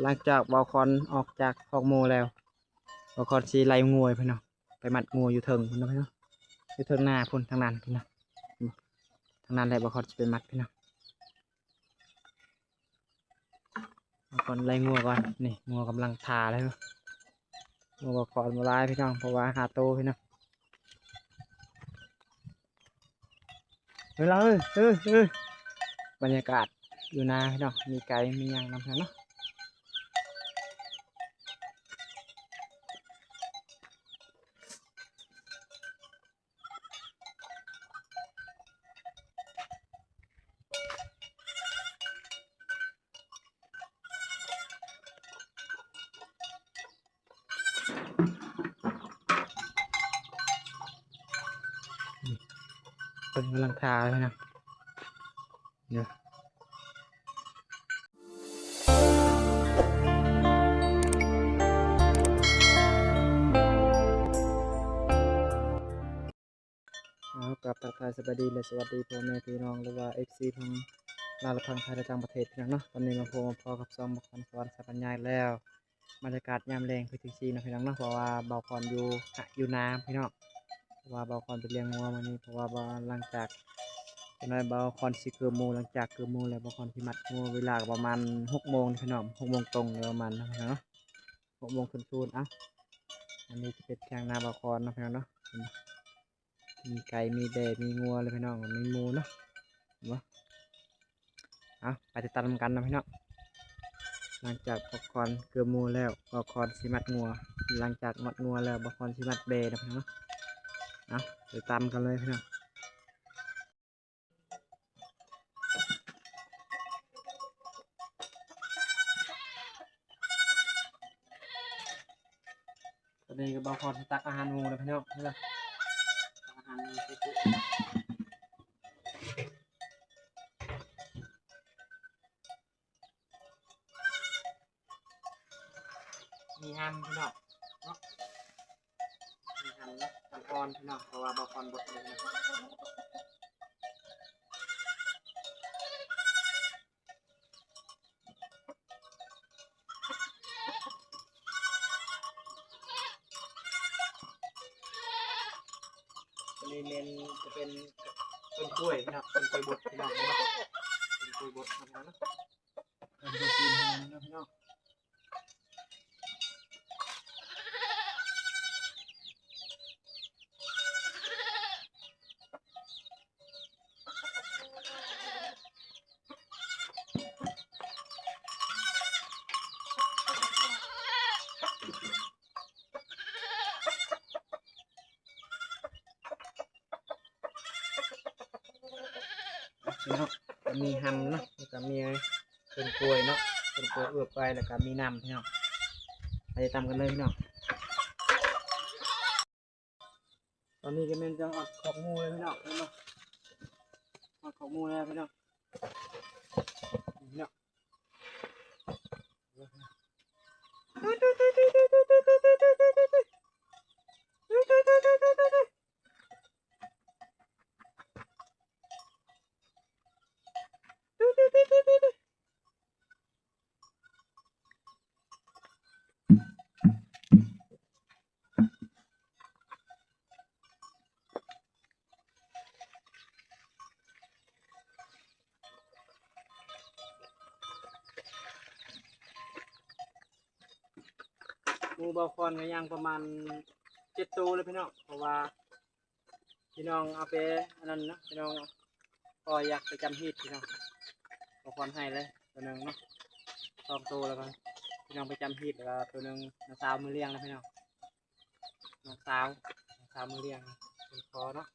ຫຼັງຈາກບ່າວຄອນອອກຈາກຄອກໝູແລ້ວ ບ່າວຄອນຊິໄລ່ງົວໄປເນາະ ໄປມັດງົວຢູ່ເທິງພຸ້ນເນາະ ຢູ່ເທິງນາພຸ້ນ ທາງນັ້ນພຸ້ນເນາະ ທາງນັ້ນແຫຼະ ບ່າວຄອນຊິໄປມັດພີ່ນ້ອງ. ເອົາກ່ອນ ໄລ່ງົວກ່ອນ ນີ້ງົວກຳລັງທ່າເລີຍ. ງົວບ່າວຄອນບໍ່ຫຼາຍພີ່ນ້ອງ ເພາະວ່າຫ້າໂຕພີ່ນ້ອງ. ເອີ ເອີ ເອີ ບັນຍາກາດຢູ່ນາພີ່ນ້ອງ ມີໄກ່ມີຫຍັງນຳພີ່ນ້ອງເນາະ. ເພິ່ນກຳລັງທ່າເລີຍນະ ເດີ. ເອົາ ກາບທັກທາຍສະບາຍດີ ແລະ ສະຫວັດດີພໍ່ແມ່ພີ່ນ້ອງ ຫຼືວ່າ ເອັຟຊີ ທັງລາວ ແລະ ທັງໄທ ແລະ ຕ່າງປະເທດພີ່ນ້ອງເນາະ. ຕອນນີ້ມາພົບມາພໍ້ກັບຊ່ອງບ່າວຄອນສະຫວັນ ສາຍບັນຍາອີກແລ້ວ. ບັນຍາກາດຍາມແລງຄືຈັ່ງຊີ້ເນາະພີ່ນ້ອງເນາະ ເພາະວ່າບ່າວຄອນຢູ່ ຢູ່ນາພີ່ນ້ອງ ເພາະວ່າບ່າວຄອນໄປລ້ຽງງົວມື້ນີ້ ເພາະວ່າ ຫຼັງຈາກ ຈັກໜ້ອຍບ່າວຄອນຊິເກີມໝູ ຫຼັງຈາກເກີມໝູແລ້ວ ບ່າວຄອນຊິມັດງົວ ເວລາກໍປະມານຫົກໂມງພີ່ນ້ອງ ຫົກໂມງຕົງ ປະມານນັ້ນເນາະ ຫົກໂມງສູນໆ. ເອົ້າ ອັນນີ້ຈະເປັນແຖງນາບ່າວຄອນເນາະພີ່ນ້ອງເນາະ ເຫັນບໍ່ ມີໄກ່ ມີແບ້ ມີງົວເລີຍພີ່ນ້ອງ ມີໝູເນາະ ເຫັນບໍ່. ເອົາ ໄປຕິດຕາມນຳກັນເນາະພີ່ນ້ອງ. ຫຼັງຈາກບ່າວຄອນເກີມໝູແລ້ວ ບ່າວຄອນຊິມັດງົວ ຫຼັງຈາກມັດງົວແລ້ວ ບ່າວຄອນຊິມັດແບ້ເນາະພີ່ນ້ອງເນາະ. ເອົາ ໄປຕາມກັນເລີຍພີ່ນ້ອງ. ຕອນນີ້ກໍບ່າວຄອນຊິຕັກອາຫານໝູແລ້ວພີ່ນ້ອງ ເຫັນບໍ່ ຕັກອາຫານໝູໃສ່ໂຕະ ມີຮຳພີ່ນ້ອງເນາະ ມີຮຳເນາະ ຮຳອ່ອນພີ່ນ້ອງ ເພາະວ່າບ່າວຄອນບົດເລີຍເນາະ. ອັນນີ້ແມ່ນຈະເປັນຕົ້ນກ້ວຍເນາະ ຕົ້ນກ້ວຍບົດພີ່ນ້ອງເນາະ ຕົ້ນກ້ວຍບົດເນາະ ເປັນໂປຣຕີນເນາະພີ່ນ້ອງ. ພີ່ນ້ອງ ກໍມີຮຳເນາະ ແລ້ວກໍມີຕົ້ນກ້ວຍເນາະ ຕົ້ນກ້ວຍເອືອບໄວ້ ແລ້ວກໍມີນ້ຳພີ່ນ້ອງ. ໄປຕາມກັນເລີຍພີ່ນ້ອງ. ຕອນນີ້ກໍແມ່ນຈະຮອດຄອກໝູແລ້ວພີ່ນ້ອງ ເຫັນບໍ່ ຮອດຄອກໝູແລ້ວພີ່ນ້ອງ ນີ້ພີ່ນ້ອງ. ໝູບ່າວຄອນກໍຍັງປະມານເຈັດໂຕແລ້ວພີ່ນ້ອງ ເພາະວ່າ ພີ່ນ້ອງເອົາໄປອັນນັ້ນນະ ພີ່ນ້ອງ ກໍຢາກໄປຈຳຮີດພີ່ນ້ອງ ບ່າວຄອນໃຫ້ເລີຍໂຕໜຶ່ງເນາະ ສອງໂຕ ແລ້ວກໍພີ່ນ້ອງໄປຈຳຮີດ ແລ້ວກໍໂຕໜຶ່ງນ້ອງສາວມື້ລ້ຽງນະພີ່ນ້ອງ ນ້ອງສາວ ນ້ອງສາວມື້ລ້ຽງເພິ່ນຂໍເນາະ.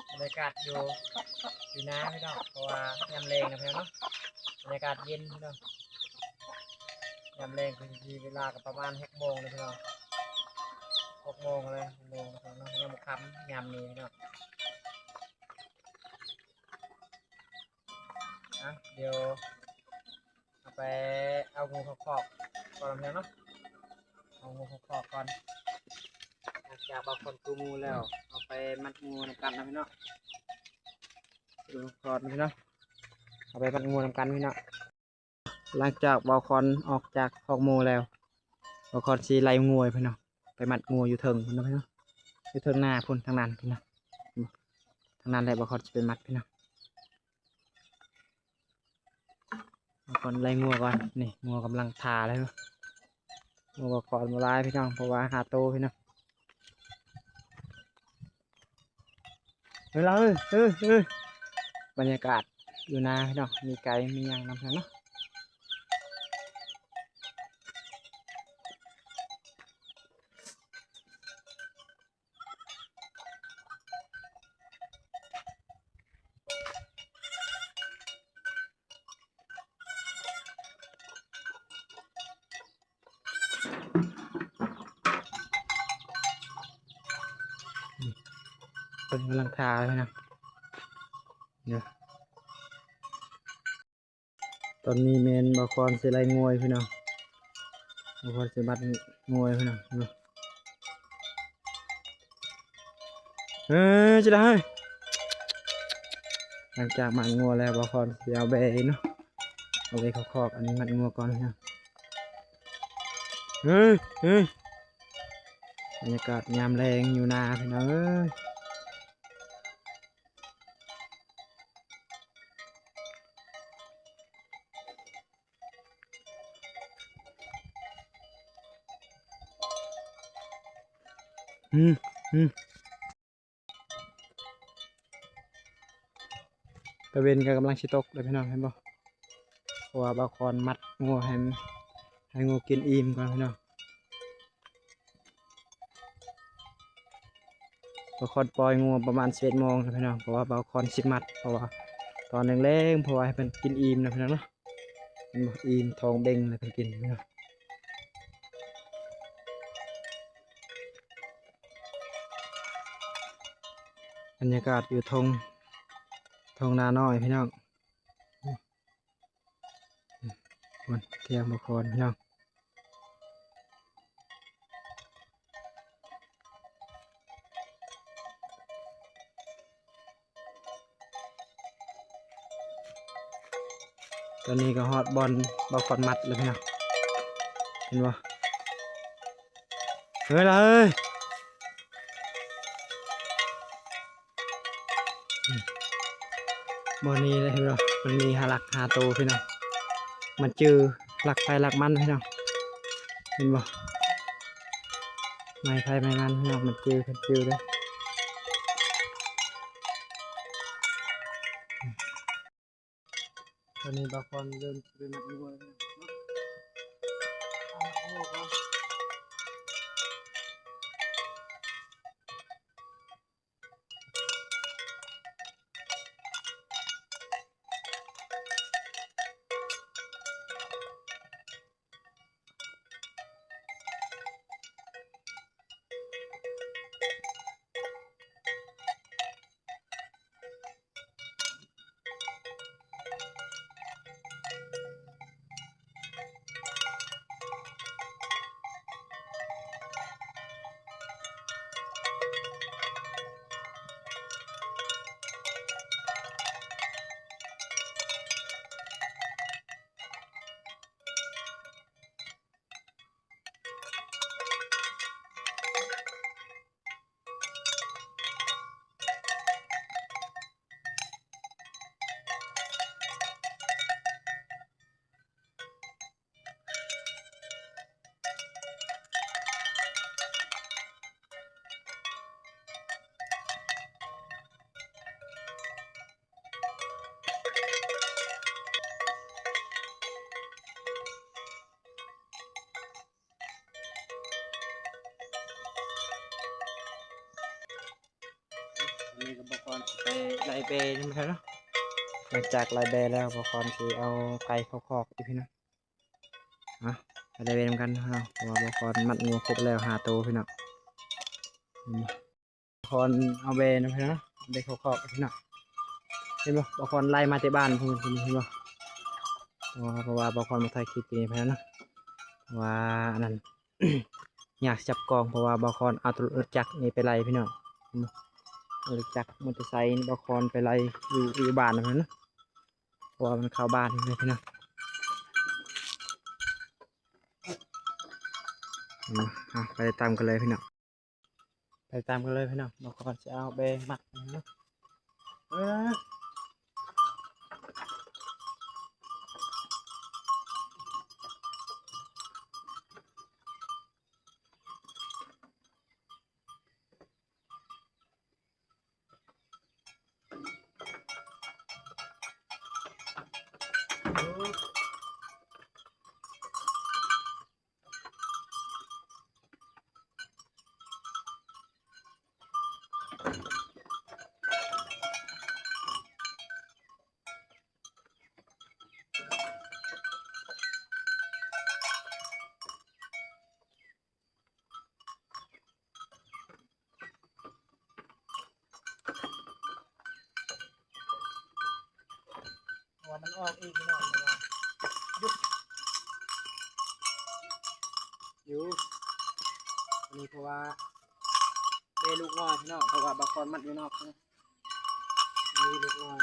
บรรยากาศอยู่ อยู่นาพี่น้อง เพราะว่ายามแลงนะพี่น้องเนาะ บรรยากาศเย็นพี่น้อง ยามแลงก็สิเวลาก็ประมาณหกโมงเลยพี่น้อง หกโมงเลย หกโมงพี่น้องเนาะ ยังบ่ค่ำยามนี้พี่น้อง อ่ะ เดี๋ยวเอาไปเอางูเข้าคอกก่อนนะพี่น้องเนาะ เอางูเข้าคอกก่อน หลังจากบ่าวคอนกู้หมู่แล้ว เอาไปมัดงูนำกันนะพี่น้อง ดูก่อนพี่น้อง เอาไปมัดงูนำกันพี่น้อง หลังจากบ่าวคอนออกจากคอกหมู่แล้ว บ่าวคอนสิไล่งัวพี่น้อง ไปมัดงัวอยู่เทิงพุ้นนะพี่น้อง อยู่เทิงนาพุ้น ทางนั้นพี่น้อง ทางนั้นแหละบ่าวคอนสิไปมัดพี่น้อง บ่าวคอนไล่งัวก่อน นี่งัวกำลังถ่าเลย งัวบ่าวคอนบ่หลายพี่น้อง เพราะว่าห้าโตพี่น้อง เฮ้ย เฮ้ย เฮ้ย เฮ้ย บรรยากาศอยู่นาพี่น้อง มีไก่ มีหยังนำพี่น้องเนาะ เพิ่นกำลังถ่าเลยนะ เดี๋ยว ตอนนี้แม่นบ่าวคอนสิไล่งัวพี่น้อง บ่าวคอนสิมัดงัวพี่น้อง เฮ้ย จิละเฮ้ย หลังจากมัดงัวแล้ว บ่าวคอนสิเอาแบเนาะ เอาแบเข้าคอก อันนี้มัดงัวก่อนพี่น้อง เฮ้ย เฮ้ย บรรยากาศยามแลงอยู่นาพี่น้องเอ้ย อืม อืม ตะเว็นก็กำลังสิตกแล้วพี่น้อง เห็นบ่ เพราะว่าบ่าวคอนมัดงัวให้ ให้งัวกินอิ่มก่อนพี่น้อง บ่าวคอนปล่อยงัวประมาณสิบเอ็ดโมงนะพี่น้อง เพราะว่าบ่าวคอนสิมัด เพราะว่าตอนแลงๆ เพราะว่าให้เพิ่นกินอิ่มนะพี่น้องเนาะ เห็นบ่ อิ่มท้องเบ่งแล้วเพิ่นกินพี่น้อง บรรยากาศอยู่ท่ง ท่งนาน้อยพี่น้อง พุ้น เถียงบ่าวคอนพี่น้อง ตอนนี้ก็ฮอดบ่อนบ่าวคอนมัดแล้วพี่น้อง เห็นบ่ เฮ้ยล่ะเฮ้ย อืม บ่อนนี้เลยพี่น้อง มันมีห้าหลักห้าโตพี่น้อง มันจื้อหลักไผหลักมันพี่น้อง เห็นบ่ ไม้ไผไม้มันพี่น้อง มันจื้อ มันจื้อเด้อ อืม ตอนนี้บ่าวคอนเริ่มสิไปมัดงัวแล้วเนาะ เอางัวก่อน ນີ້ກໍບໍ່ຄອນຊິໄປໄລ່ແບ້ນຳເພິ່ນເນາະ. ຫຼັງຈາກໄລ່ແບ້ແລ້ວ ບໍ່ຄອນຊິເອົາໄກ່ເຂົ້າຄອກອີກພີ່ນ້ອງ. ເອົາ ໄປໄລ່ແບ້ນຳກັນເນາະ ເພາະວ່າບໍ່ຄອນມັດງົວຄົບແລ້ວຫ້າໂຕພີ່ນ້ອງ. ອືມ ຄອນເອົາແບ້ນຳເພິ່ນເນາະ ໄດ້ເຂົ້າຄອກພີ່ນ້ອງ. ເຫັນບໍ່ ບໍ່ຄອນໄລ່ມາແຕ່ບ້ານພຸ້ນ ເຫັນບໍ່? ເພາະວ່າ ເພາະວ່າບໍ່ຄອນມາຖ່າຍຄລິບນີ້ເພິ່ນເນາະ ເພາະວ່າອັນນັ້ນ ຍາກຈັບກ້ອງ ເພາະວ່າບໍ່ຄອນເອົາລົດຈັກນີ້ໄປໄລ່ພີ່ນ້ອງ. ເຫັນບໍ່? ເອົາລົດຈັກມໍເຕີໄຊນີ້ ບໍ່ຄອນໄປໄລ່ຢູ່ ຢູ່ບ້ານນຳເພິ່ນເນາະ ເພາະວ່າມັນເຂົ້າບ້ານເລີຍພີ່ນ້ອງ. ເອົາ ເອົາ ໄປຕາມກັນເລີຍພີ່ນ້ອງ. ໄປຕາມກັນເລີຍພີ່ນ້ອງ ບໍ່ຄອນຊິເອົາແບ້ມັດເນາະ. ເອີ ເພາະວ່າມັນອອກອີກພີ່ນ້ອງ ເພາະວ່າຢຸດຢູ່ ອັນນີ້ເພາະວ່າແບ້ລູກນ້ອຍພີ່ນ້ອງ ເພາະວ່າບໍ່ຄອນມັດຢູ່ນອກ ມີລູກນ້ອຍ.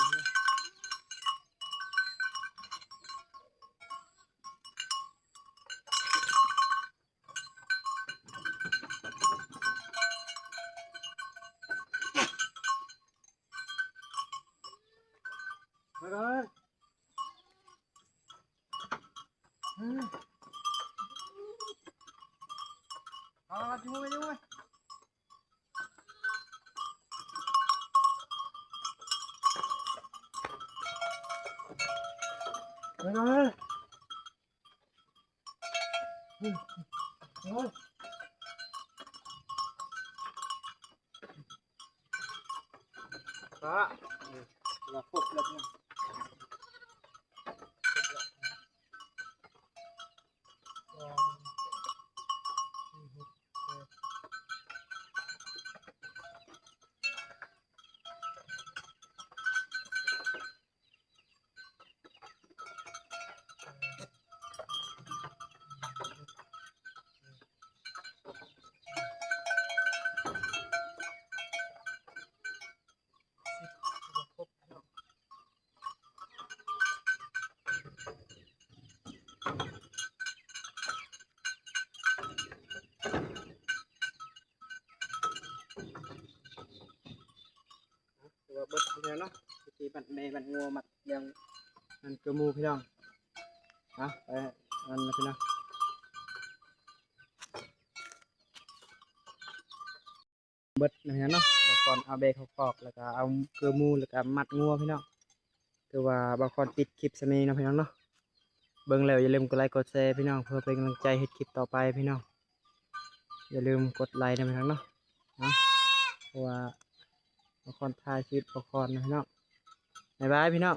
ໄປເລີຍ ອືມ ອາ ຢູ່ໄວ້ ຢູ່ໄວ້ ໄປເລີຍ. ໂອ້ຍ ປະ ເອີ ວ່າຄົບແລ້ວເນາະ ຄົບແລ້ວ ສອງ ສີ່ ຫົກ ແປດ. ຖືວ່າເບິດແລ້ວເນາະ ທີ່ມັດແມ່ມັດງົວ ມັດຫຍັງ ມັນຄືໝູ່ພີ່ນ້ອງ. ເອົາ ໄປ ອັນນັ້ນພີ່ນ້ອງ ເບິດແລ້ວເນາະ ບ່າວຄອນເອົາແບ້ເຂົ້າຄອກ ແລ້ວກໍເອົາຄືໝູ່ ແລ້ວກໍມັດງົວພີ່ນ້ອງ. ຖືວ່າບ່າວຄອນປິດຄລິບສ່ຳນີ້ເນາະພີ່ນ້ອງເນາະ. ເບິ່ງແລ້ວຢ່າລືມກົດໄລກົດແຊພີ່ນ້ອງ ເພື່ອເປັນກຳລັງໃຈເຮັດຄລິບຕໍ່ໄປພີ່ນ້ອງ. ຢ່າລືມກົດໄລນຳພີ່ນ້ອງເນາະ ເນາະ ເພາະວ່າບ່າວຄອນຖ່າຍຊີວິດບ່າວຄອນນະພີ່ນ້ອງ. ບາຍບາຍພີ່ນ້ອງ.